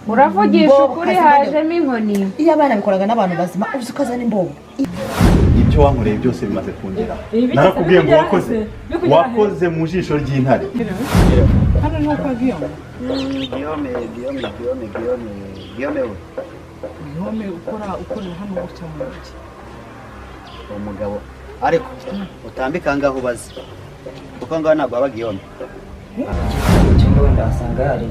Uravugisha Imbobo ukuri. kazi. Hajemo inkoni. Iyo abana bikoraga n'abantu bazima, uzi ko azana imbobo. Ibyo wankoreye byose bimaze kungera. Ibi Narakubwiye ngo bikugera wakoze he? Bikugera he? Wakoze mu jisho ry'intare. Hano ni kwa Guillaume? Guillaume, Guillaume, Guillaume, Guillaume, Guillaume we. Guillaume ukora ukorera hano gutya mu ntoki. Uwo mugabo ariko utambika ngaho ubaze, kuko ngaho ntabwo waba Guillaume. Cyangwa wenda wasanga hari.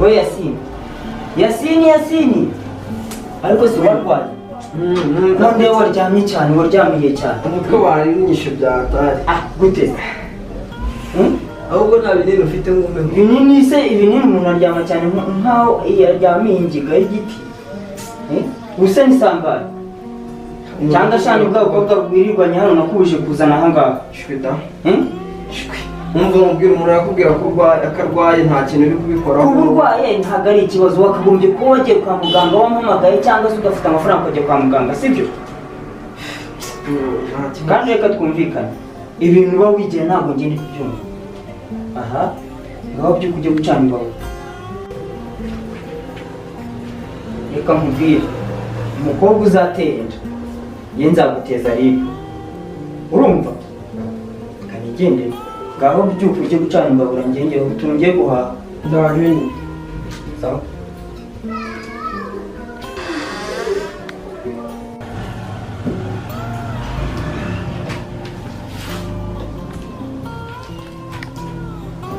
We Yasini, Yasini, Yasini, ariko si warwaye none waryamye cyane, waryamiye cyane. Umutwe warinyishe byatari. Ah, gute? Hmm? Ahubwo nta binini ufite ngo umpe? Ibinini se? Ibinini, umuntu aryama cyane nkaho yaryamiye ingiga y'igiti. Eh? Ubuse ni sangahe cyangwa shani bwa bukobwa bwirirwanye hano nakuje kuzana ahangaha? Shwi da. Hmm? Shwi, umva umubwira, umuntu arakubwira ko urwaye, akarwaye, nta kintu uri kubikoraho. Kuba urwaye ntabwo ari ikibazo. Wakagombye kuba wagiye kwa muganga wampamagaye, cyangwa se ugafite amafaranga ukajya kwa muganga, sibyo? Nta kibazo. Kandi reka twumvikane, ibintu uba wigira ntabwo ngenda kubyumva. Aha ngaho byuka ujye gucana imbabura. Reka nkubwire, umukobwa uzatera inda ye nzaguteza ribu, urumva? Kanigendere, ngaho byuka ujye gucana imbabura, ngenge utuntu ngiye guhaha. Ndaje nyine. Sawa.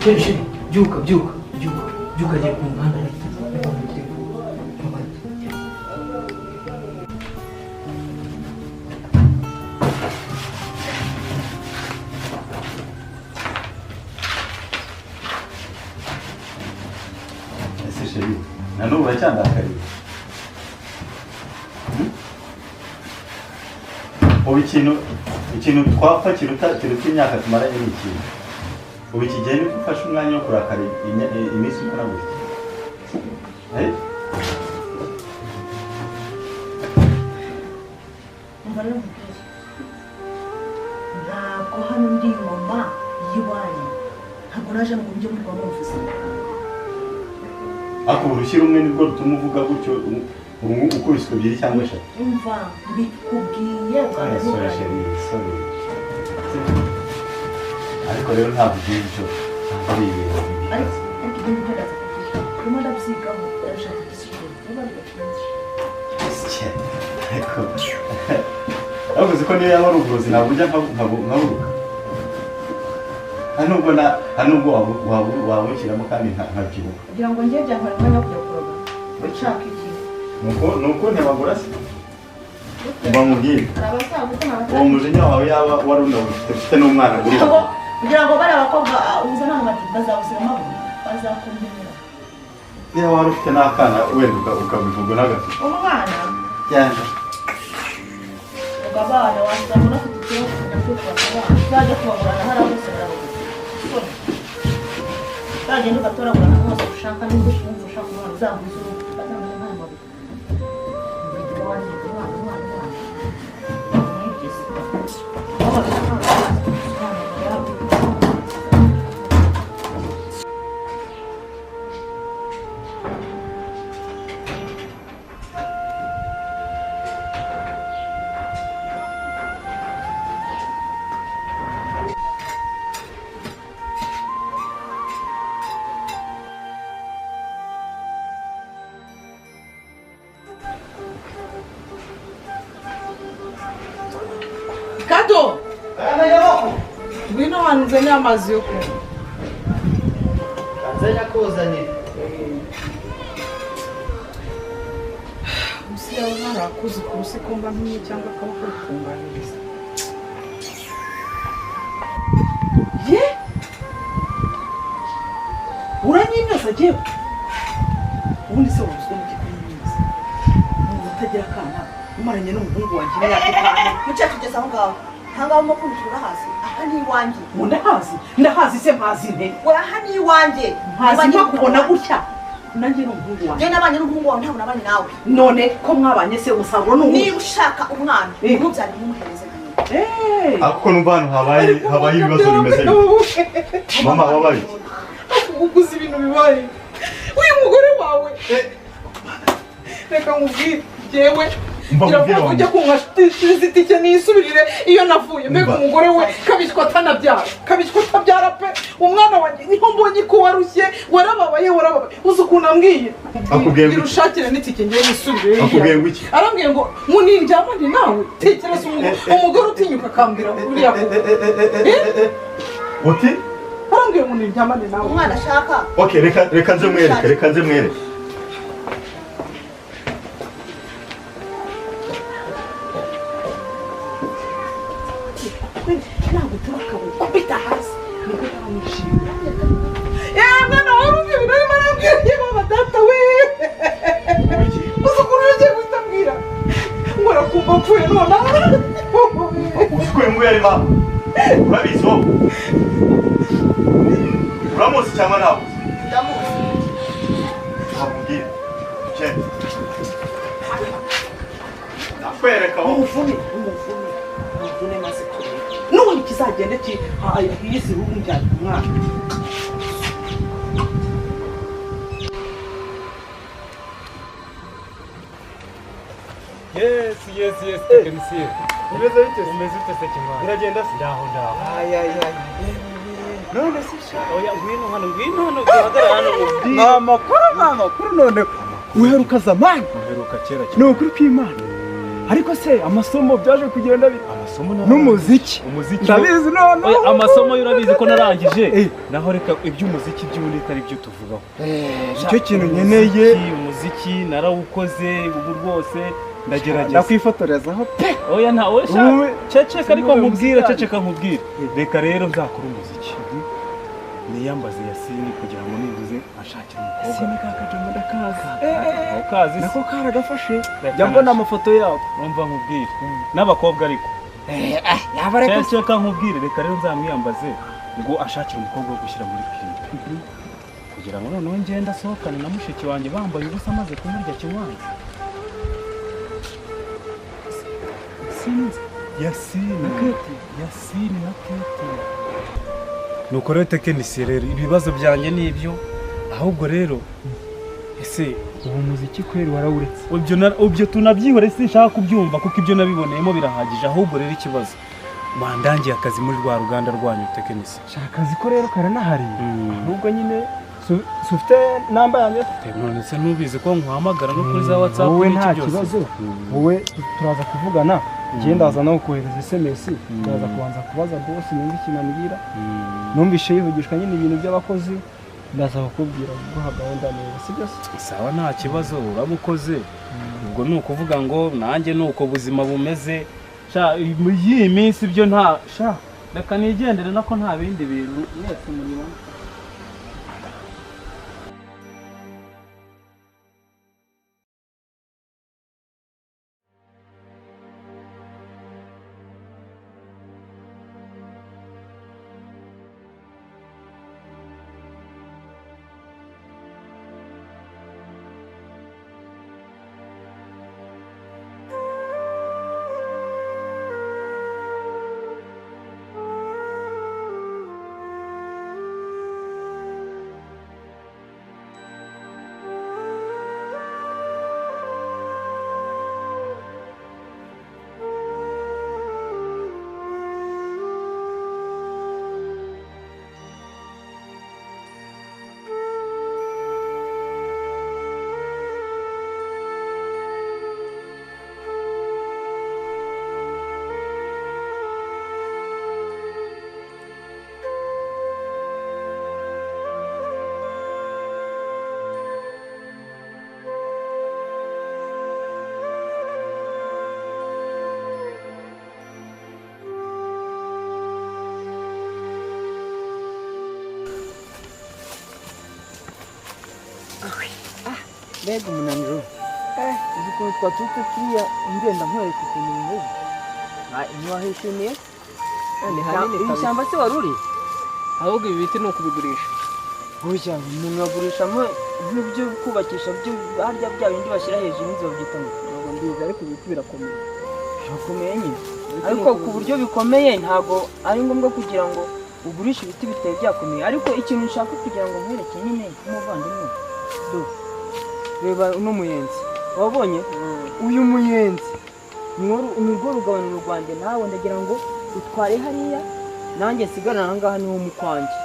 Chéri, chéri, byuka, byuka, byuka, byuka, agiye ku muhanda. Reka mugire. Ese chéri, na n'ubu uracyandakariye? Hmm? Ubu ikintu twapfa kiruta imyaka tumaranye ni ikintu ubu iki gihe nibwo ufashe umwanya wo kurakara iminsi ingana gutya? Eh? Umva rero nkubwire, ntabwo hano ndi ingoma y'iwanyu, ntabwo naje ngo mujye murwa mumvuze. Ariko urushyi rumwe nibwo rutuma uvuga gutyo, ubu ukubiswe ebyiri cyangwa eshatu. Umva, mbikubwiye. Sorry, sorry chéri, sorry. Ariko rero ntabwo ugiye ibyo, ntabwo ari ibintu Ariko bikaze. ariko ibyo ngibyo ndaza kubyiga, ndimo ndabyigaho, ndabishaka igisubizo vuba bidatinze. Sike, ariko uzi ko niyo yaba ari uburozi ntabwo ujya nkaburuka. Nta nubwo wabushyiramo kandi nkabyibuha. Kugira ngo njye byantwara umwanya wo kujya kuroga ushaka iki? Nuko ntibagura se mba nkubwire. Hari abasaza Uwo mujinya wawe yaba wari unawufite ufite n'umwana uri kugira ngo bariya bakobwa uzana hano bazawusiramo, bazakumenyera. Niba wari ufite n'akana wenda ukabivuga unagafite. Umwana? Cyane. Ubwo abana wasanga unafite ikibazo kujya kwitwaza abana, uzajya kubagurana hariya hose barabaguze, uzagenda ugatoragurana hose ushaka. Nimba wumva ushaka umwana, uzaguze uwo bazaguze nk'aya mabuye. Umwana, umwana, umwana, umwana, nibyiza aho babikora umwana yabo. Kado, ngwino hano uzane amazi yo kunywa. Nzajya kuzanira. Akuzukuru se ko mba ntumye cyangwa akaboko rukunganiriza. Ye? Uranyimyoza jewe? Ubundi se wabuzwa n'iki kunyimyoza? Umuntu utagira akana umaranye n'umuhungu wanjye imyaka itanu. Mukecuru ugeze aho ngaho. Ntabwo urimo kumvira hasi. Aha ni iwanjye. Ngo ndahazi? Ndahazi se mpazi nte? We aha ni iwanjye. Mpazi mpakubona gutya. Nanjye n'umuhungu wanjye. Njye nabanye n'umuhungu wawe ntabwo nabanye nawe. None ko mwabanye se umusaruro ni uwuhe? Niba ushaka umwana umubyare ntumuhereze. Ariko numva hano habaye ibibazo bimeze bite? Mama wabaye iki? Uguze ibintu bibaye. Uyu mugore wawe. Reka nkubwire jewe. Ngira ujya kunkashiriza itike nisubirire iyo navuye. Mbega umugore we kabishywa atanabyara. Kabishywa atabyara pe. Umwana wanjye niho mbonye ko warushye, warababaye warababaye. Uzi ukuntu ambwiye? Akubwiye ngo ushakire n'itike ngiye nisubirire. Akubwiye ngo iki? Arambwiye ngo munindyamane nawe. Tekereza umugore utinyuka akambwira uriya ko. Uti? Arambwiye ngo nindyamane nawe. Umwana ashaka. Okay, reka nze mwereke, reka nze mwereke. Kubita hasi niko nishimye. Mwana wari ibintu arimo arambwira yewe data we. Uzi ukuntu yagiye guhita ambwira ngo arakumva apfuye none. Uzi ko uyu nguyu ari mama? Urabizi wowe? Uramuzi cyangwa ntabwo? Ndamuzi. Ntabwo genda. Ndakwereka wowe. Umuvune, umuvune, umuvune maze kureba. N'ubundi kizagende ki yisi umbyara umwana. Yes, yes, yes, technicien. Umeze bite? Umeze ute se kimwana? Biragenda se? Ndaho ndaho. Ay ay ay. None se sha. Oya ngwino hano, ngwino hano, uhagarara hano. Mama kuri none uheruka zamani. Uheruka kera cyane. Ni ukuri kw'Imana. Ariko se amasomo byaje kugenda bite? Amasomo n'umuziki. Umuziki. Ndabizi none. Oya amasomo urabizi ko narangije. Naho reka iby'umuziki by'ubundi atari byo tuvugaho. Icyo kintu nkeneye. Umuziki narawukoze ubu rwose ndagerageza. Ndakwifotorezaho pe. Oya nta oya sha. Ceceka ariko nkubwire, ceceka nkubwire. Reka rero nzakora umuziki. Niyambaze Yasini kugira ngo nibuze ashakire umukobwa. Yasini kakajama ndakazi. Ukazi nako karagafashe. Jya mbona amafoto yabo. Umva nkubwire. N'abakobwa ariko. Yaba reka ceceka nkubwire, reka rero nzamwiyambaze ngo ashakire umukobwa wo gushyira muri clip. Kugira ngo noneho ngenda asohokane na mushiki wanjye bambaye ubusa maze kumurya kinywanza. Yasini na Keti. Yasini na Keti. Nuko rero tekinisiye rero ibibazo byanjye nibyo, ahubwo rero ese ubu muziki kweri warawuretse? Ibyo tunabyihore sinshaka kubyumva kuko ibyo nabiboneyemo birahagije. Ahubwo rero ikibazo bandangiye akazi muri rwa ruganda rwanyu tekinisiye. Shaka akazi ko rero karanahari. Ahubwo nyine ufite namba yanjye? None se ntubizi ko nkuhamagara no kuri za WhatsApp wowe n'iki nta byose? kibazo. Wowe turaza kuvugana. Njye ndaza no kohereza SMS, ndaza kubanza kubaza boss numva ikintu ambwira. Numvishe yivugishwa nyine ibintu by'abakozi, ndaza kukubwira guha gahunda neza, sibyo se? Sawa nta kibazo urabukoze. Ubwo ni ukuvuga ngo nanjye nuko buzima bumeze. Sha iyi minsi byo nta sha reka nigendere nako nta bindi bintu mwese muri bamwe. Mbega umunaniro. Uzi ukuntu twaturutse turiya ngenda nkwereka ukuntu bimeze. Ntiwahishimiye? Ni hanini Iri kabisa. shyamba se wari uri? Ahubwo ibi biti ni ukubigurisha. Burya umuntu agurishamo nk'ibyo kubakisha byo harya bya bindi bashyira hejuru y'inzu babyita ngo Ntabwo mbizi ariko ibiti birakomeye. Birakomeye nyine. Ariko ku buryo bikomeye ntabwo ari ngombwa kugira ngo ugurishe ibiti bitari byakomeye. Ariko ikintu nshaka kugira ngo nkwereke nyine nk'umuvandimwe, do reba uno muyenzi wabonye? Uyu muyenzi ni urwo rugabaniro rwanjye nawe, ndagira ngo utware hariya nanjye nsigarane aha ngaha niho mu kwanjye,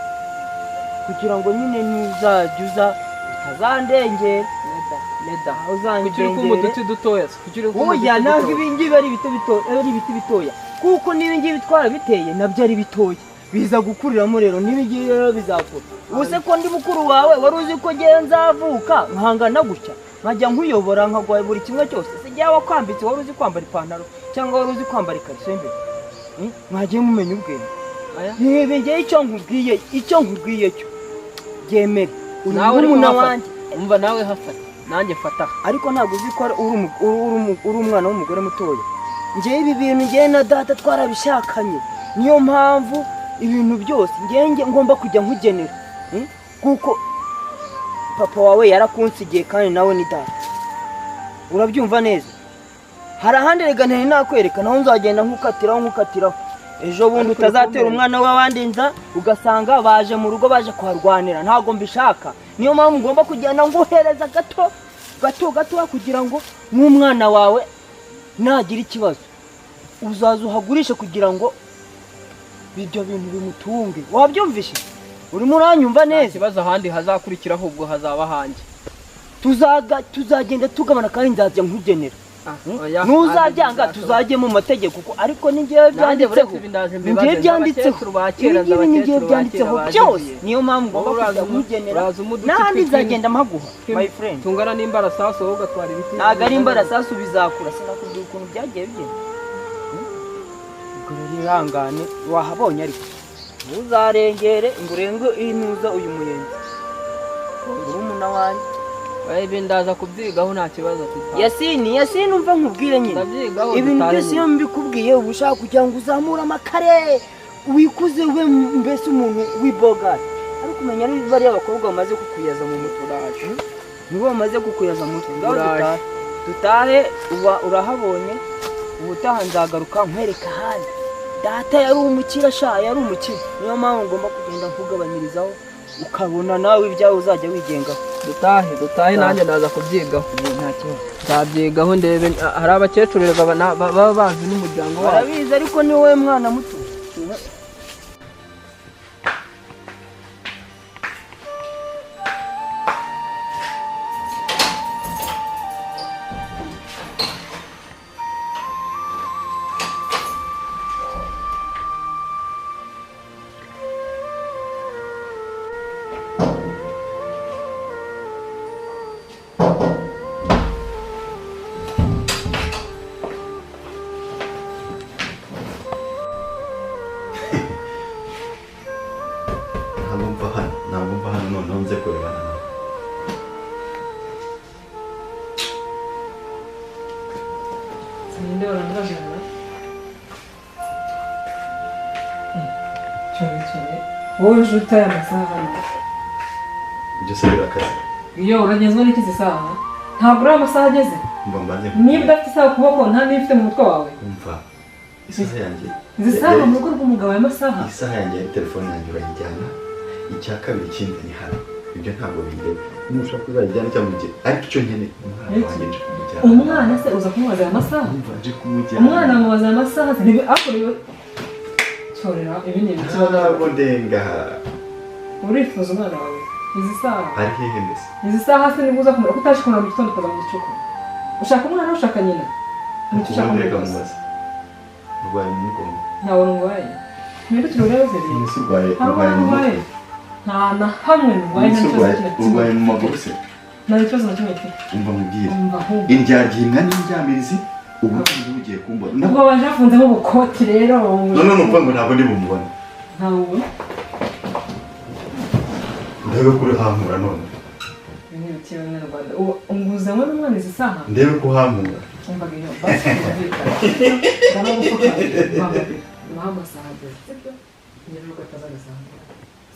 kugira ngo nyine ntuzajya uza utazandengera. Neda. Uzandengere. Kuki uri kumpa uduti dutoya se? Kuki uri kumpa Oya, uduti ntabwo dutoya? ibi ngibi ari ibiti bitoya, ari ibiti bitoya, kuko n'ibi ngibi twarabiteye nabyo ari bitoya, biza gukuriramo rero n'ibi ngibi rero bizakura. Ubu se ko ndi mukuru wawe, wari uzi ko ngewe nzavuka nkangana gutya, nkajya nkuyobora nkaguha buri kimwe cyose? Se jyewe wakwambitse wari uzi kwambara ipantaro cyangwa wari uzi kwambara ikariso y'imbere? Mwagiye mumenya ubwenge. Reba ngewe icyo nkubwiye, icyo nkubwiye cyo byemere. Uri Nawe ariko murumuna hafata. wanjye. Umva nawe hafata, nanjye fata. Ariko ntabwo uzi ko uri umwana w'umugore mutoya. Ngewe ibi bintu ngewe na data twarabishakanye, niyo mpamvu ibintu byose ngewe ngomba kujya nkugenera. Kuko papa wawe yarakunsigiye kandi nawe ni data. Urabyumva neza? Hari ahandi rega ntari nakwereka, naho nzagenda nkukatiraho nkukatiraho. Ejo bundi utazatera umwana w'abandi inda ugasanga baje mu rugo baje kuharwanira, ntabwo mbishaka. Niyo mpamvu ngomba kugenda nguhereza gato gato gato kugira ngo n'umwana wawe nagira ikibazo uzaza uhagurishe kugira ngo ibyo bintu bimutunge. Wabyumvishe? Urimo uranyumva neza? Ikibazo ahandi hazakurikiraho ubwo hazaba hanjye. Tuzagenda tugabana kandi nzajya nkugenera. Nuzabyanga tuzajye mu mategeko, kuko ariko ni ngewe byanditseho. Ngewe byanditseho. Ibi ngibi ni ngewe byanditseho byose. Niyo mpamvu ngomba kujya nkugenera n'ahandi nzagenda mpaguha, my friend. Tungana n'imbarasasu wowe ugatwara ibiti. Ntabwo ari imbarasasu bizakura, sinakubwira ukuntu byagiye bigenda. Ubwo rero ihangane, wahabonye ariko ntuzarengere ngo urenge inuza uyu muyenzi. Murumuna wanjye. Ibi ndaza kubyigaho nta kibazo mfite. Yasini, Yasini umva nkubwire nyine. Ibintu byose iyo mbikubwiye uba ushaka kugira ngo uzamure amakare, wikuze ube mbese umuntu w'ibogari. Ariko umenya ari bariya bakobwa bamaze kukuyaza mu mutwe. Nibo bamaze kukuyaza mu mutwe. Ngaho dutahe. Dutahe uba urahabonye, ubutaha nzagaruka nkwereka ahandi. Data yari umukire sha, yari umukire. Niyo mpamvu ngomba kugenda nkugabanyirizaho ukabona nawe ibyawe uzajya wigengaho. Dutahe, dutahe nanjye ndaza kubyigaho. Nta kibazo. Nzabyigaho ndebe, hari abakecuru baba bazi n'umuryango wabo. Barabizi ariko ni wowe mwana muto. Wowe uje utaye amasaha hano. Ibyo se birakaze. Iyo uragenzwa n'iki saha? Ntabwo uri amasaha ageze. Niba udafite isaha ku kuboko nta niba ufite mu mutwe wawe. Umva isaha yanjye. Izi saha mu rugo rw'umugabo aya masaha. Isaha yanjye ya telefone yanjye urayijyana. Icya kabiri ikindi ni hano. Ibyo ntabwo bindeba. Nushaka uzajyana cyangwa ujye. Ariko icyo nkeneye umwana wanjye nje kumujyana. Umwana se uza kumubaza aya masaha? Umva nje kumujyana. Umwana amubaza aya masaha se akora Sorera, ibi ni ibiki? Ntabwo ndenga. Urifuza umwana wawe? Izi saha? Ari hehe mbese? Izi saha se nibwo uza kumura, utaje kumura mu gitondo ukaza mu gicuku. Ushaka umwana ushaka nyina? Nicyo ushaka muri byose. Urwaye mu mugongo. Ntabwo ndwaye. Mpindukire urebe ziri. Ese urwaye mu mutwe? Nta na hamwe ndwaye, nta kibazo na kimwe. Urwaye mu maguru se? Nta kibazo na kimwe mfite. Umva nkubwire. Indyarya imbwa n'indyamirizi. Ubu ugiye kumbona. Ubwo waje afunzemo ubukoti rero. None numva ngo ntabwo ndi bumubone. Ntawe. Ndebe kuri hankura none. N'ibiti b'Abanyarwanda. Ubu unguzanywe n'umwana izi saha? Ndebe ko uhankura. Umvaga iyo basi twumvikana. Ndabona guha amasaha ageze. Sibyo? Nyirurugo atazagasanga.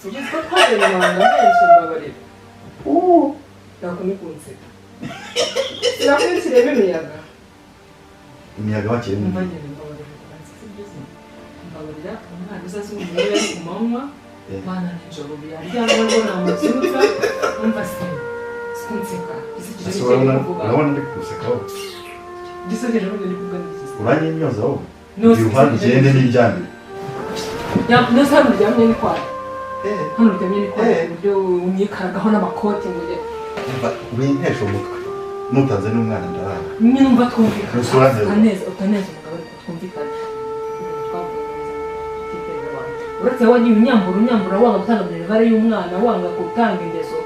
Sibyo ko twagiye mu mabanga menshi mbabarira. Nakunikunze. Sinakurikiremo imiyaga. Imiyaga wakirimo. Umva nyine mbabarira. Sibyo se? Mbabarira umwana uzaze umurebe ku manywa. Bana nijoro yaryamye ngo namubyutsa. Umva se. Sinseka. Ese urabona ndi guseka wowe? Gisekeje n'ibyo ndi kuvuga ni byiza. Uranyimyoza wowe? Ndi uruhande ugende n'iryamire. Nose hano uryamye ni kwawe. Hano uryamye ni kwawe ku buryo unyikaragaho n'amakoti ngo ujye. Umva wintesha umutwe. Nutanze n'umwana ndarara. Nyine umva twumvikana. Gusa uranezeza. Utaneza umugabo ariko twumvikana. Uretse wowe unyambura wanga gutanga minerivare y'umwana, wanga gutanga indezo,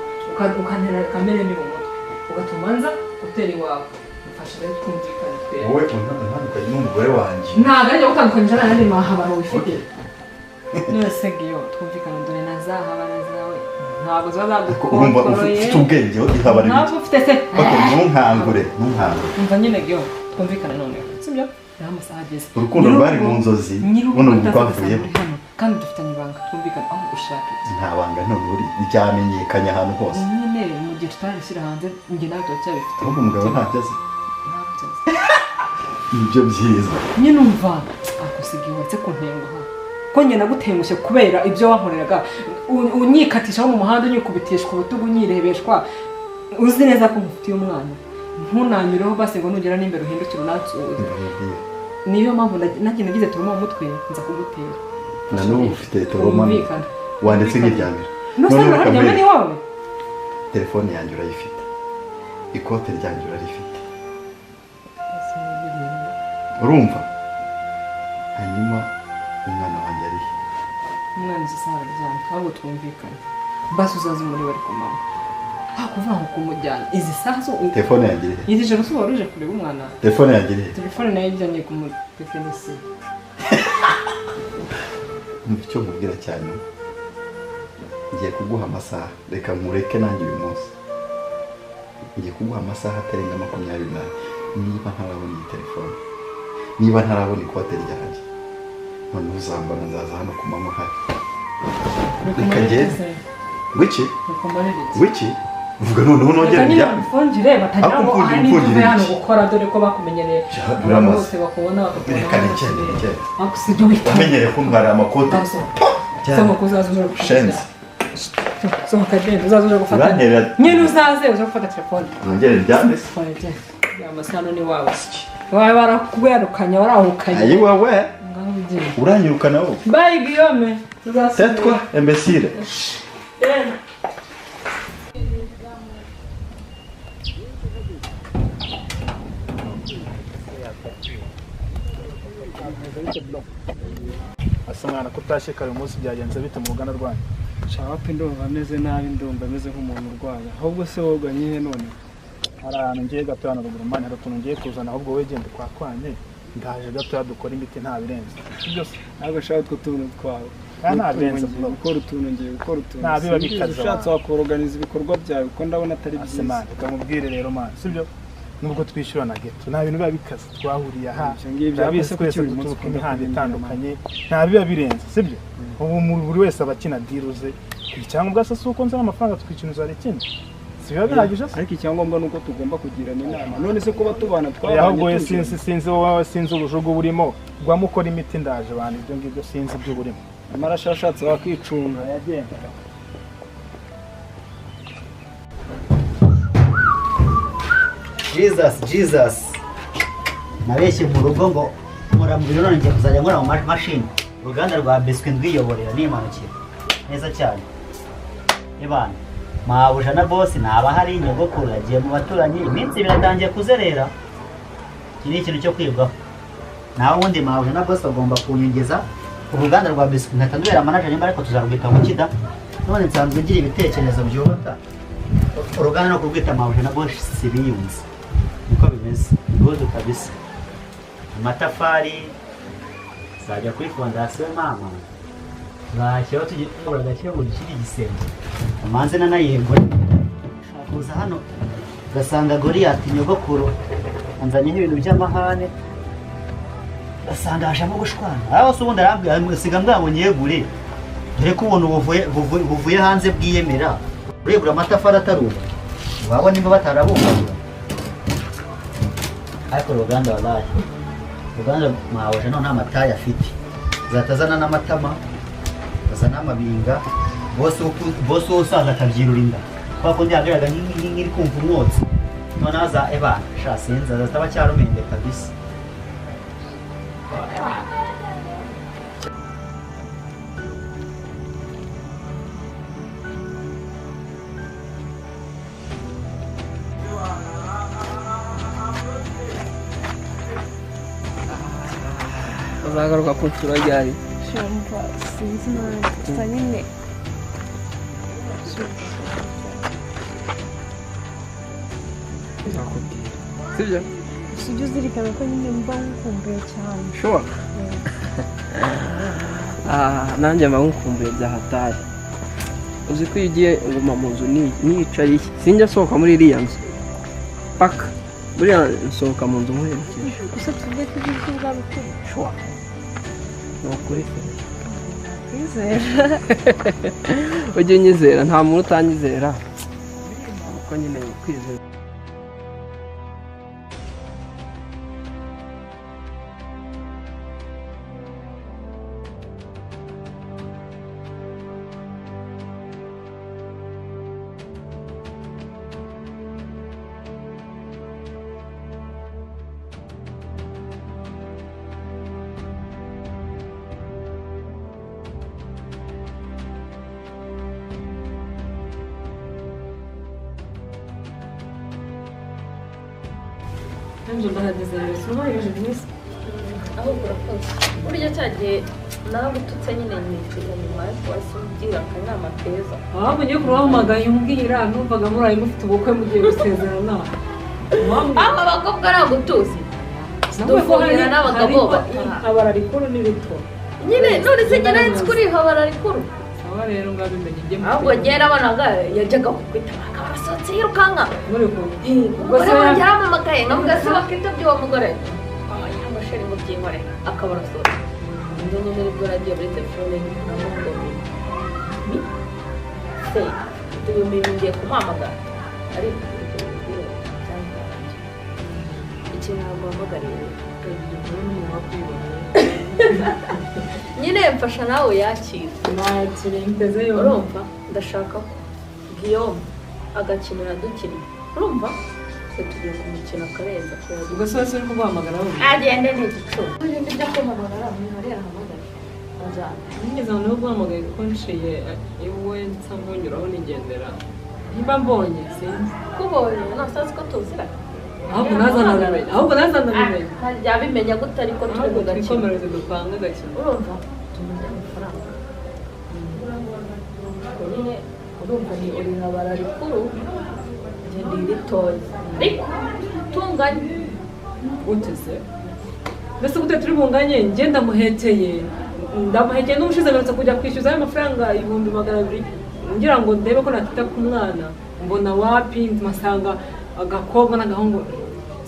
ukantera kamere mbi mu mutwe. Ugatuma nza gutera iwawe. Mfasha rero twumvikane twembi. Wowe untandukanye n'umugore wanjye. Ntabwo ari gutandukanyije n'ayandi mahabara wifite. None se Giyo twumvikane dore na za habara zawe ntabwo ziba Urumva zagukontoroye. ufite ubwenge ihabara Ntabwo ufite se. Okay, ntunkangure. Umva nyine Giyo twumvikane noneho. Sibyo? Naho amasaha ageze. Urukundo rwari mu nzozi, buno rwavuyeho. Kandi dufitanye ibanga twumvikane aho ushaka iki. Nta banga none uri ryamenyekanye ahantu hose. Nyine mu gihe tutarishyira hanze njye nawe turacyabifite. Ahubwo umugabo ntabyo azi. Ntabyo azi. Nibyo byiza. Nyine umva akusiga iwatse kuntenguha. Ko njye nagutengushye kubera ibyo wankoreraga unyikatisha mu muhanda unyikubitishwa urutugu unyirebeshwa uzi neza ko mufitiye umwana ntunanyureho basi ngo nugera n'imbere uhindukire unansuhuze. Niyo mpamvu nanjye nagize turuma mu mutwe nza kugutera. Na n'ubu ufite trauma wanditse nk'iryamira. None uraryama ni wawe? Telefone yanjye urayifite. Ikote ryanjye urarifite. Urumva? Hanyuma umwana wanjye ari he? Umwana uzi isaha araryamye ahubwo twumvikane. Basi uzaze muri bari ku manywa. Nta kuvuga ngo kumujyana. Izi saha zo Telefone yanjye iri he? Iri joro se wari uje kureba umwana? Telefone yanjye iri he? Telefone nayo ijyanye ku mutekinisiye. Umva icyo nkubwira cyane. Ngiye kuguha amasaha. Reka nkureke nanjye uyu munsi. Ngiye kuguha amasaha atarenga 24. Niba ntarabona iyi telefone, niba ntarabona ikote ryanjye, noneho uzambara nzaza hano ku manywa hari. Reka ngende. Ngwiki? Ngwiki? Vuga noneho nongere njyane. Mfungire batagira ngo aha ni ibyo hano gukora dore ko bakumenyereye. Abantu bose bakubona bakakubona. Reka nigende nigende. Akusibyo wita. Wamenyereye kuntwarira amakote. Sohoka uzaze uje gufata. Shenzi. Sohoka genda uzaze uje gufata. Nyine uzaze uje gufata telefone. Nongere ndyame se. Amasano ni wawe. Wawe barakwerukanye warahukanye. Ayi wowe. Uranyirukana wowe. Bye Guillaume. Tais-toi, imbécile. Asa mwana ko utashye kare umunsi byagenze bite mu ruganda rwanyu? Shawapi ndumva ameze nabi, ndumva ameze nk'umuntu urwaye. Ahubwo se wowe uganye he none? Hari ahantu ngiye gatoya na ruguru mani, hari utuntu ngiye kuzana ahubwo wowe genda kwa kwanye. Ndaje gatoya dukora imiti nta birenze. Sibyo se? Ntabwo ushaka utwo tuntu twawe. Nta birenze gukora utuntu ngiye gukora utuntu. Nta biba bikaze. Ushatse wakoroganiza ibikorwa byawe kuko ndabona atari byiza. Mani, reka nkubwire rero mani, sibyo? Nubwo twishyura na ghetto nta bintu biba bikaze twahuriye aha. Turabizi twese duturuka imihanda itandukanye nta biba birenze, sibyo? Ubu buri wese aba akina diruze. Icyangombwa se si uko nzana amafaranga twikinuza hari ikindi? Si biba bihagije se? Ariko icyangombwa ni uko tugomba kugirana inama. None se kuba tubana twabanye ahubwo sinzi wowe sinzi ubujugu burimo gwamo ukora imiti ndaje bantu ibyo ngibyo sinzi ibyo burimo. Amaraso ashatse wakicunga yagenda. Jesus, Jesus. Nabeshye mu rugo ngo nkora mu biro none ngiye kuzajya nkora mu mashini. Uruganda rwa biswi ndwiyoborera nimanukira. Neza cyane. Ebana, mabuja na boss naba hari nyogokuru yagiye mu baturanyi iminsi biratangiye kuzerera. Iki ni ikintu cyo kwibwaho. Naho ubundi mabuja na boss bagomba kunyongeza uruganda rwa biswi nkahita ndubera manager nimba ariko tuzarwita mu kida. None nsanzwe ngira ibitekerezo byubaka. Uruganda no kurwita mabuja na boss biyunze. Niko bimeze. Good kabisa. Amatafari zajya kuri fondasiyo mama. Zashyiraho tugiye gake ngo dushyire igisenge. Amanze nanayegura. Kuza hano ugasanga Goliyati nyogokuru anzanye n'ibintu by'amahane, ugasanga hajemo gushwana. Aho se ubundi arambwira siga mbwa ngo nyegure, dore ko ubuntu buvuye hanze bwiyemera, uregura amatafari ataruba wabona nimba batarabumbaga. Ariko uruganda wallahi, uruganda mwahoje none amataye afite, zatazana n'amatama, azana amabinga, bose usaza akabyirura inda kwa kundi yagaragaga nk'iri kumva umwotsi. None aza ebana sha sinzi azataba cyarumende kabisa. Uzagaruka kunsura ryari? Shumva sinzi nanjye gusa nyine nzakubwira, sibyo? Gusa ujye uzirikana ko nyine mba nkukumbuye cyane. Sure. Nanjye mba nkukumbuye bya hatari. Uzi ko iyo ugiye nguma mu nzu niyicaye sinjya nsohoka muri iriya nzu paka buriya nsohoka mu nzu nkuherekeje. Gusa tuvuge ko ibyo ubwabo ukuri. Sure. Ni ukuri fe. Kwizera. Ujye unyizera, nta muntu utanyizera. Kuko nyine kwizera. Ntabwo ndahageze rero sinubahirije byiza. Ahubwo urakoze. Burya cyagiye naragututse nyine nicuza nyuma ariko wahise umbwira akanama keza. Ahubwo ngiye kubahamagaye umbwira numvaga muraye mufite ubukwe mugiye gusezerana. Aho abakobwa aragutuzi. Dufungira n'abagabo habara rikuru ni rito. Nyine none se njye nari nzi ko uri habara rikuru. Aba rero ngabimenye njye. Ahubwo njye nabonaga yajyaga kukwita akaba arasohotse yirukanka. Muri kumwe. Umugore wanjye arampamagaye nkavuga se bakitabye uwo mugore. Amasheri ngo byihore akaba arasohotse. Undi nyine nibwo nagiye muri telefone nkamubwira mi se uyu mimi ngiye kumuhamagara ariko ikintu namuhamagariye nyine mfasha nawe yakira. Urumva ndashaka ko Guillaume agakino yadukinnye. Urumva twe tugiye kumukina akarenza ko yadukinnye. Ubwo se wese uri kuguhamagara wowe? Agende ni igicucu. Ibindi byo kumpamagara mwihorere ahamagare. Ajyana. Nigeze aho guhamagaye kuko nciye iwe nsa nkunyuraho nigendera. Niba mbonye sinzi. Kubonye ntasazi ko tuziranye. Ahubwo nazanabimenya. Ahubwo nazanabimenya. Yabimenya gute ariko turi mu gakino. Twikomereze dupange agakino. Urumva tumurya amafaranga. Nyine urumva ni uri habara rikuru njye ndi ritoya ariko tunganye. Gute se? Mbese gute turi bunganye? Njye ndamuhekeye. Ndamuhekeye n'ubushize mperutse kujya kwishyuza ayo mafaranga 200,000 ngira ngo ndebe ko natita ku mwana. Mbona wapi mpasanga agakobwa n'agahungu.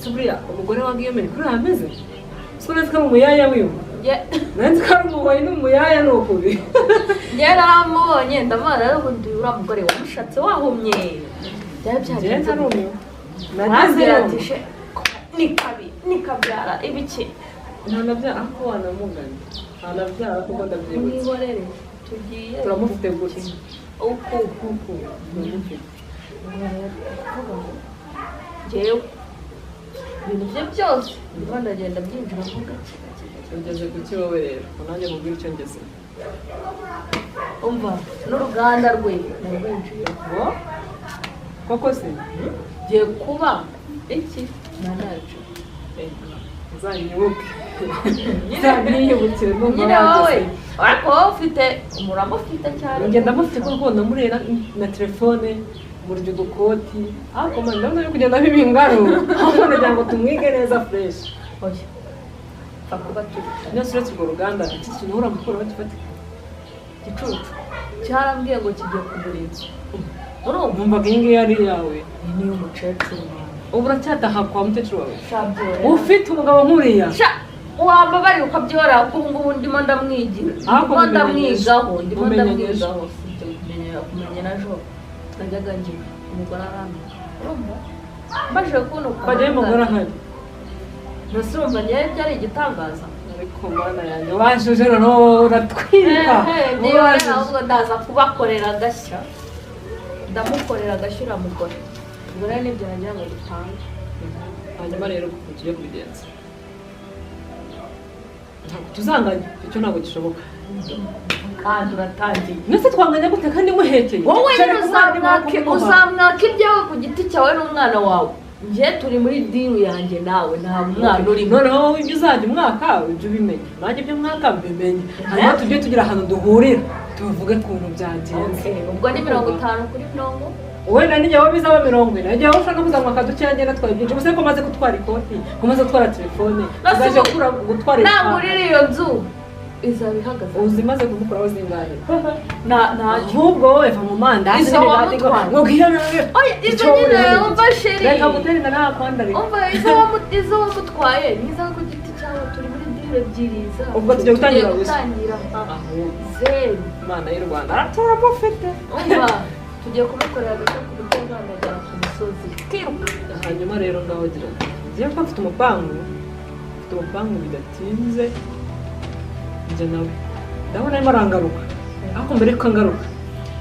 Buriya umugore wa Guillaume kuri ameze siko nzi ko ari umuyaya wiwe. Nzi ko ari umuhoyi n'umuyaya ni ukubi. Njye naramubonye ndamubona rero ubundi uriya mugore wamushatse wahumye. Byari byagenze gute? Ni kabi nikabyara ibiki ntanabyara ko wanamugana ntanabyara kuko ndabyibutse. Mwihorere tugiye turamufite gutya uku turamufite. Njyewe ibintu bye byose ndimo ndagenda byinjiramo gake gake. Ugeze ku ki wowe rero? Nanjye mubwire icyo ngeze. Umva n'uruganda rwe narwinjiye. Koko se? Ngiye kuba iki manager. Uzanyibuke. Uzanyibukire numva nyine wowe. Ariko wowe ufite umurama ufite cyane. Njye ndamufite kuko namureba na telefone murya udukoti ariko man ndabona ari kugenda biba ingaro. Ahubwo nagira ngo tumwige neza fresh. Oya. Pfa kuba turi. None uretse urwo ruganda iki kintu uhora gukora bagifatika. Gicucu cyarambwiye ngo kigiye kugura inzu. Urumva? Numvaga iyi ngiyi ari iyawe. Iyi ni iy'umukecuru wawe. Ubu uracyataha kwa mukecuru wawe? Shabyora. Ufite umugabo nk'uriya? Sha, wambabarira ukabyihorera kuko ubu ngubu ndimo ndamwigira. Ndimo ndamwigaho, ndimo ndamwigaho. Kumenya na jo. Najyaga ngira umugore arambiwe. Urumva? Mbashije kubona ukuntu Bajyayo umugore ahari. Mbese urumva njyewe byari igitangaza. Ariko mana yanjye wajuje noneho uratwika. Niba ahubwo ndaza kubakorera agashya. Ndamukorera agashya uriya mugore. Ubwo rero nibyo nagira ngo dutange. Hanyuma rero ukuntu tugiye kubigenza. Ntabwo tuzanganya, icyo ntabwo gishoboka. Kandi uratangiye. Mbese twanganya gute kandi muhekeye? Wowe nyine uzamwaka ibyawe ku giti cyawe n'umwana wawe. Njye turi muri diru yanjye nawe nta mwana urimo. Noneho ibyo uzajya umwaka ibyo ubimenye, nanjye ibyo mwaka mbimenye. Hanyuma tujye tugira ahantu duhurira tuvuge ukuntu byagenze. Ubwo ni 50 kuri 50. Wenda nijye wowe bizaba 40, igihe wowe ushaka kuzamwaka dukeya njye natwaye byinshi. Ubuse ko maze gutwara ikoti, ko maze gutwara telefone, uzaje gutwara nagurira iyo nzu izaba ihagaze. Uzi maze kumukuraho zingahe? Ntacyo. Ahubwo wowe va mu mandazi n'imigati ngo oya izo nyine umva sheri. Reka ngutere inda ntakwandarika. Umva izo wamutwaye nizawe ku giti cyawe, turi muri dile ebyiri zawe. Ubwo tugiye gutangira gusa. Zeru. Imana y'u Rwanda turamufite. Umva tugiye kumukorera agashya ku buryo azamagera ku musozi kiruka. Hanyuma rero ngaho gira ngiye kuba mfite umupangu, mfite umupangu bidatinze njye nawe ndabona arimo arangaruka, ariko mbere yuko angaruka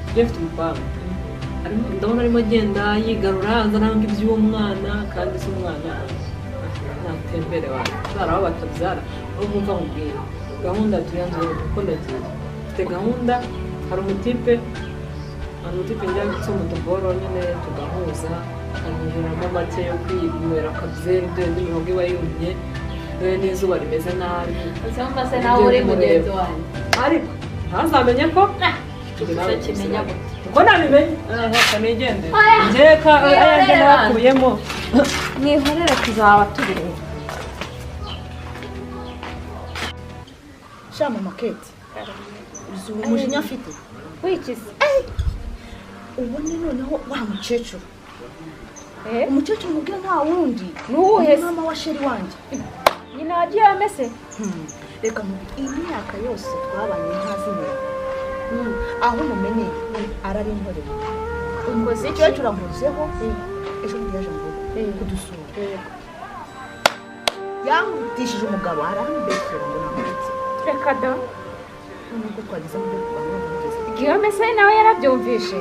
ngiye mfite umupangu, ndabona arimo agenda yigarura azana iby'uwo mwana, kandi si umwana natembere wawe byara aho batabyara. Urumva nkubwira gahunda tuyanze kuko ndagiye mfite gahunda. Hari umutipe njya gusoma utuboro nyine tugahuza, akanyuriramo make yo kwinywera akabyeri, dore n'imihogo iba yumye, dore n'izuba rimeze nabi. Uzumva se nawe uri mugenzi wanjye. Ariko ntazamenye ko kuko nabimenye. Reka nigendere. Njye ka ayanjye nakuyemo. Mwihorere tuzaba tubireba. Sha mama Kate, uzi umujinya afite? Wikize. Ubone noneho wa mukecuru. Umukecuru mubwira nta wundi. Nuwuhe se? Mama wa sheri wanjye. Nyina wagiye amese? Reka mubwire imyaka yose twabanye ntazi nyina. Aho mumenyeye ararinkorera. Ukoze iki? Umukecuru amuzeho ejo bundi yaje mu rugo kudusura. Yankubitishije umugabo arambeshyera ngo namuretse. Reka da. Nubwo twageze mu byo kurwana n'umugezi. Guillaume se nawe yarabyumvishe.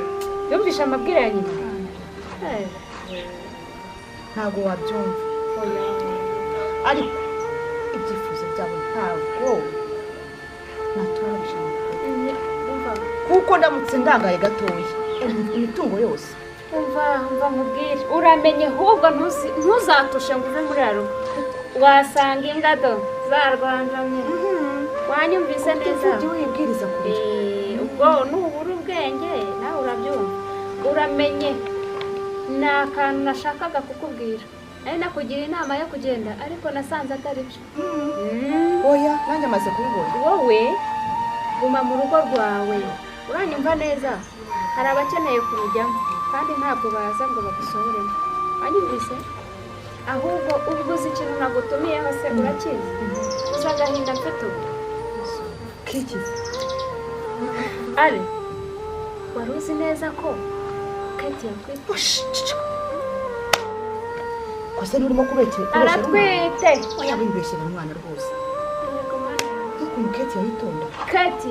Yumvishe amabwire ya nyina. Ntabwo wabyumva. Ariko ibyifuzo byabo ntabwo natuma babishaka. Kuko ndamutse ndangaye gatoya imitungo yose. Umva nkubwire, uramenye ahubwo ntuzatushe ngo uve muri rugo. Wasanga ingado zarwanjamye. Wanyumvise neza. Ujye wibwiriza kurira. Ubwo nubura ubwenge nawe urabyumva. Uramenye ni akantu nashakaga kukubwira. Nari nakugira inama yo kugenda ariko nasanze atari byo. Oya nanjye amaze kubibona. Wowe guma mu rugo rwawe. Uranyumva neza? Hari abakeneye kurujyamo kandi ntabwo baza ngo bagusohoremo. Wanyumvise? Ahubwo ubwo uzi ikintu nagutumiyeho se urakizi? Uzi agahinda mfite ubu? Kikize. Ari, wari uzi neza ko Kate yatwite? Kose nturimo kubekera. Aratwite. Oya wibeshyera umwana rwose. N'ukuntu Kate yayitonda. Kate,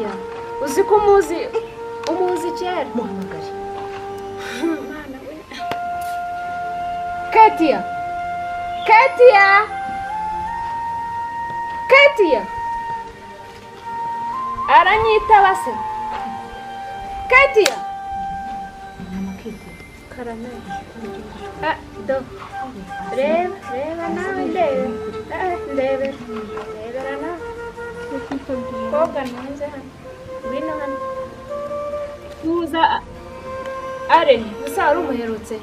uzi ko umuzi kera? Muhamagare. Mwana we. Katia. Katia. Katia. Aranyitaba se. Katia. Karame. Ah, do. Reba nawe ndebe. Ndebe. Ndebera nawe. Koga ntuze hano. Ngwino hano. Tuza. Are, gusa wari umuherutse.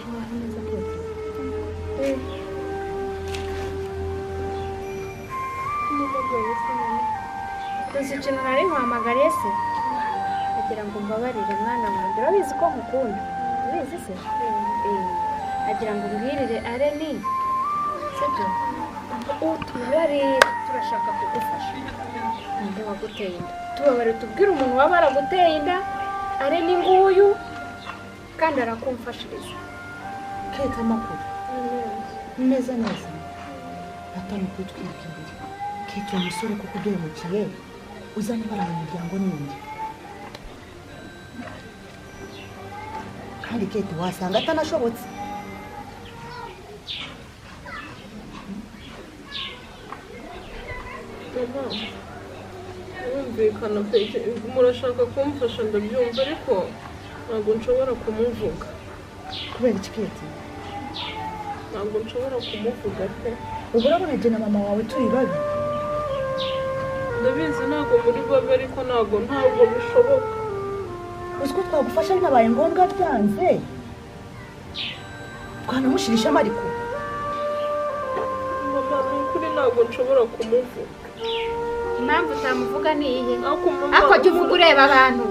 Tuzi ikintu nari nkuhamagariye se? Agira ngo mbabarire mwana wanjye, urabizi ko nkukunda. Subizi se? Agira ngo mbwirire Areni. Sibyo? Utubabarire turashaka kugufasha. Ninde waguteye inda? Tubabarire tubwire umuntu waba araguteye inda. Areni nguyu kandi arakumfashiriza. Kete amakuru. Neza neza. Atanu kwitwika imbere. Kete umusore kuko uduhemukiye uzanye ibara mu muryango n'indi. Kandi Kete wasanga atanashobotse. Birumvikana pe, murashaka kumfasha ndabyumva ariko ntabwo nshobora kumuvuga. Kubera iki Kete? Ntabwo nshobora kumuvuga pe. Ubu urabona jye na mama wawe turi babi? Ndabizi ntabwo muri babi ariko ntabwo bishoboka. Uzi ko twagufasha binabaye ngombwa byanze? Twanamushirisha amariko. Mama, ni ukuri ntabwo nshobora kumuvuga. Impamvu utamuvuga ni iyihe? Ako jya uvuga ureba abantu.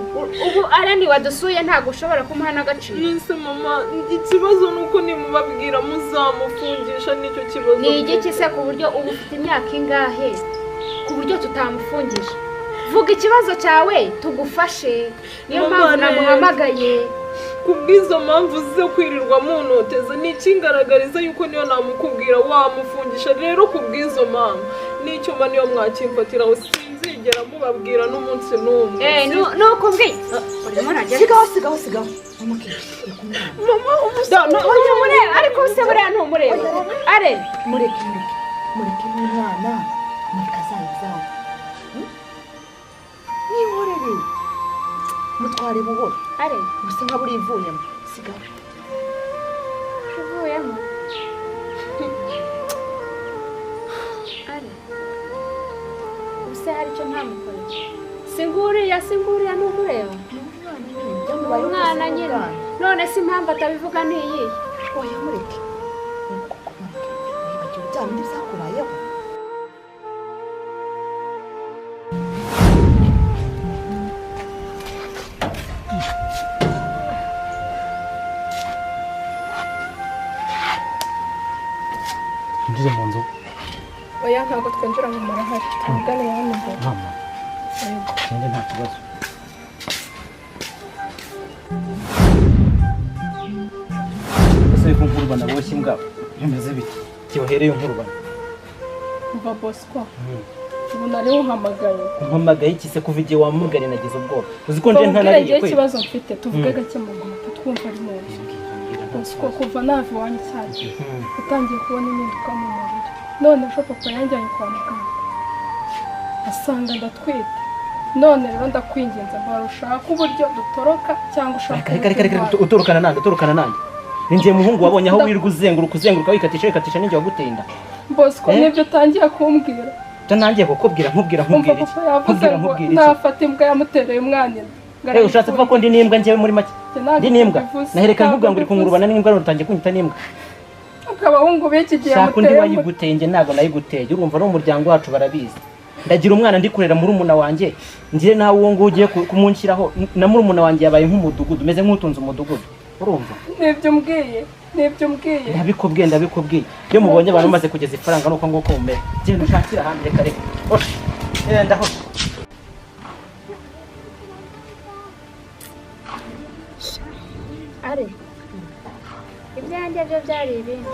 Ubu Areni wadusuye ntabwo ushobora kumuha n'agaciro. Nise mama, ikibazo ni uko nimubabwira muzamufungisha nicyo kibazo. Ni igiki se ku buryo ubu ufite imyaka ingahe ku buryo tutamufungisha? Vuga ikibazo cyawe tugufashe. Niyo mpamvu namuhamagaye. Kubw'izo mpamvu zo kwirirwa muntoteza ni ikingaragariza yuko niyo namukubwira wamufungisha. Rero kubw'izo mpamvu n'icyuma niyo mwakimfatiraho sinzigera mubabwira n'umunsi n'umwe. Nuko mbwiye. Sigaho sigaho. Mama umureba ariko se buriya ntumureba. Are mureke mureke n'umwana mureke azayibyara. Nihorere mutware buhoro. Are gusa nka buri ivuyemo sigaho. Ivuyemo. Are ubuse hari icyo ntamukoreye. Singuriya numureba. Umwana nyine. None si impamvu atabivuga ni iyihe? Oya mureke. Nibagiwe bya bindi byakubayeho. Ngize mu nzu. Oya ntabwo twinjira mu murahari. Tuvugane hano imbere. Mama. Yego. Nta kibazo. Ese ko nkurubana boshye imbwa bimeze bite? Kibahereye nkurubana. Umva Bosco. Ubu nari uhamagaye. Umpamagaye iki se kuva igihe wampamagariye nagize ubwoba. Uzi ko nje ntanariye kwe. Ikibazo mfite tuvuge gake mu ngoma twumva ari mu nzu. Bosco kuva nava iwanyu cyane. Utangiye kubona impinduka mu mubiri. None ejo papa yanjyanye kwa muganga. Asanga ndatwite. None rero ndakwinginze mbara ushaka uburyo dutoroka cyangwa ushaka. Reka utorokana nande. Ninjye muhungu wabonye aho wirirwa uzenguruka wikatisha ninjye waguteye inda. Bosco nibyo utangiye kumbwira. Nangiye kukubwira nkubwira iki? Nkubwira iki? Nafata imbwa yamutereye umwana inda. Ushatse kuvuga ko ndi n'imbwa njyewe muri make? Ndi n'imbwa. Nahereka nkubwira ngo uri kungurubana n'imbwa none utangiye kunyita n'imbwa. Abahungu b'iki gihe muteye. Shaka undi wayiguteye njye ntabwo nayiguteye. Urumva no umuryango wacu barabizi. Ndagira umwana ndi kurera murumuna wanjye. Ngire nawe uwo nguwo ugiye kumunshyiraho na murumuna wanjye yabaye nk'umudugudu, meze nk'utunze umudugudu. Urumva? Nibyo umbwiye. Ndabikubwiye. Iyo mubonye abantu bamaze kugeza ifaranga nuko nguko mumera. Genda ushakire ahandi reka reka. Oshe. Genda hose. Are. Ibyanjye byo byari ibindi.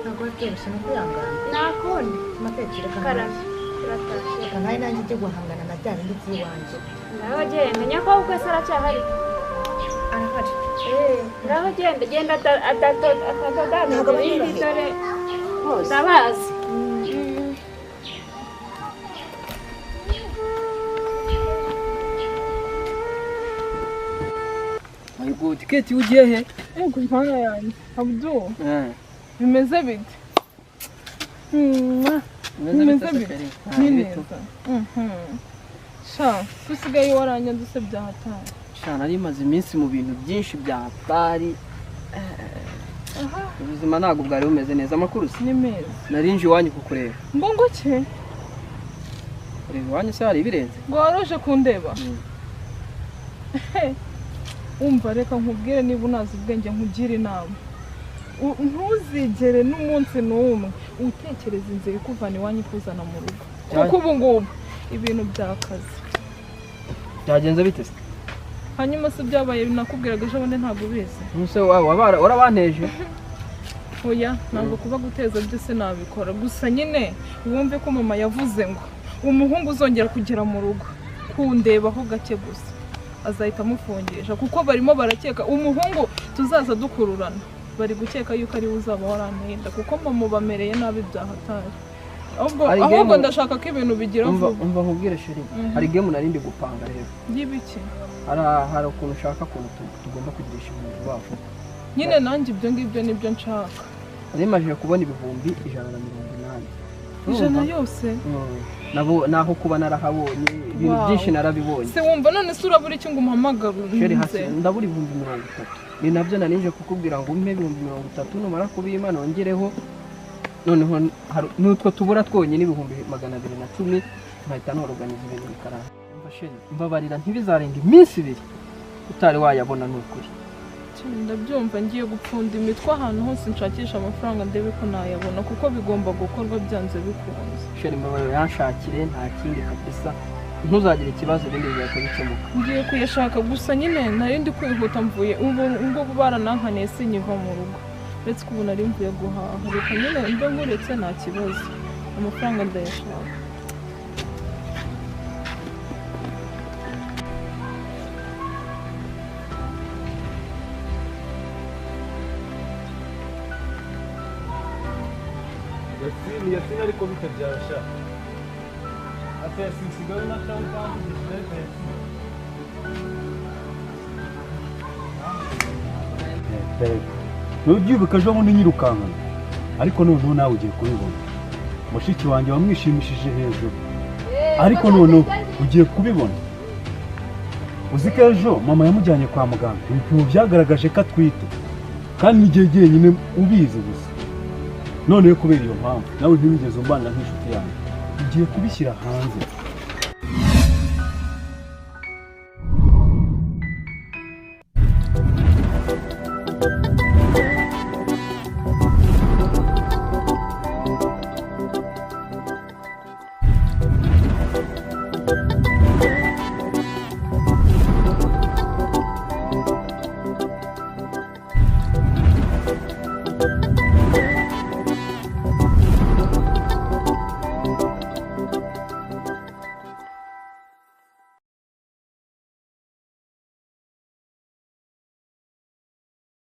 Ntabwo byoroshye no kwihangana. Nakundi. Amatekero karame. Turatashye. Reka nawe nanjye njye guhangana na bya bindi by'iwanjye. Ngaho genda nyakubahwa se aracyahari. Arahari. Ngaho genda genda atadodana ibindi dore ndabazi. My God, Kate ugiye he? Ego impanga yanjye. Abdu. Bimeze bite? Bimeze bite? Ni neza. Sha, usigaye waranyanduse bya hatari. Sha, nari maze iminsi mu bintu byinshi bya hatari. Ubuzima ntabwo bwari bumeze neza. Amakuru si? Ni meza. Nari nje iwanyu kukureba. Mbongo ki? Ureba iwanyu se hari ibirenze? Ngo waruje kundeba? Umva reka nkubwire niba unazi ubwenge nkugire inama. Ntuzigere n'umunsi n'umwe utekereza inzira ikuvana iwanyu ikuzana mu rugo. Kuko ubu ngubu ibintu byakaze. Byagenze bite se? Hanyuma se byabaye nakubwiraga ejo bundi ntabwo ubizi. Nuse wawe warabanteje? Oya, ntabwo kuba guteza byose nabikora. Gusa nyine wumve ko mama yavuze ngo umuhungu uzongera kugera mu rugo kundebaho gake gusa azahita amufungisha, kuko barimo barakeka umuhungu tuzaza dukururana, bari gukeka yuko ari we uzaba warantinda, kuko mama bamereye nabi byahatari. Ahubwo ndashaka ko ibintu bigira vuba. Umva nkubwire sheri, hari game narindi gupanga rero. Y'ibiki? Hari ukuntu ushaka ukuntu tugomba kugirisha ibintu vuba vuba. Nyine nanjye ibyo ngibyo nibyo nshaka. Nimajije kubona 180,000. Ijana yose? Nabo naho kuba narahabonye ibintu byinshi narabibonye. Se wumva none se urabura iki ngo umuhamagare? Sheri hasi ndabura 30,000. Ni nabyo narinje kukubwira ngo umpe 30,000 numara kubima nongereho. Noneho nutwo tubura twonyine 210,000 nkahita noroganiza ibintu bikaranga. Umva sheri, mbabarira ntibizarenga iminsi ibiri utari wayabona nukuri. Ndabyumva ngiye gupfunda imitwe ahantu hose nshakisha amafaranga ndebe ko nayabona, kuko bigomba gukorwa byanze bikunze. Sheri mbabarira yanshakire nta kindi kabisa, ntuzagire ikibazo ibindi bizahita bikemuka. Ngiye kuyashaka gusa nyine nari ndi kwihuta mvuye ubu ngubu baranankaniye sinyiva mu rugo, uretse ko ubu nari mvuye guhaha. Reka nyine mbe nkuretse nta kibazo, amafaranga ndayashaka. Yasini ariko bitabyasha. Ate Yasini sigaye unataho kandi gishete. Nubyibuka ejo bundi nyirukankana, ariko noneho nawe ugiye kubibona. Mushiki wanjye wamwishimishije hejuru, ariko noneho ugiye kubibona. Uzi ko ejo mama yamujyanye kwa muganga, ibipimo byagaragaje ko atwite, kandi n'igihe jyenyine ubizi gusa. Noneho kubera iyo mpamvu nawe ntiwigeze umbana nk'inshuti yanjye, ugiye kubishyira hanze.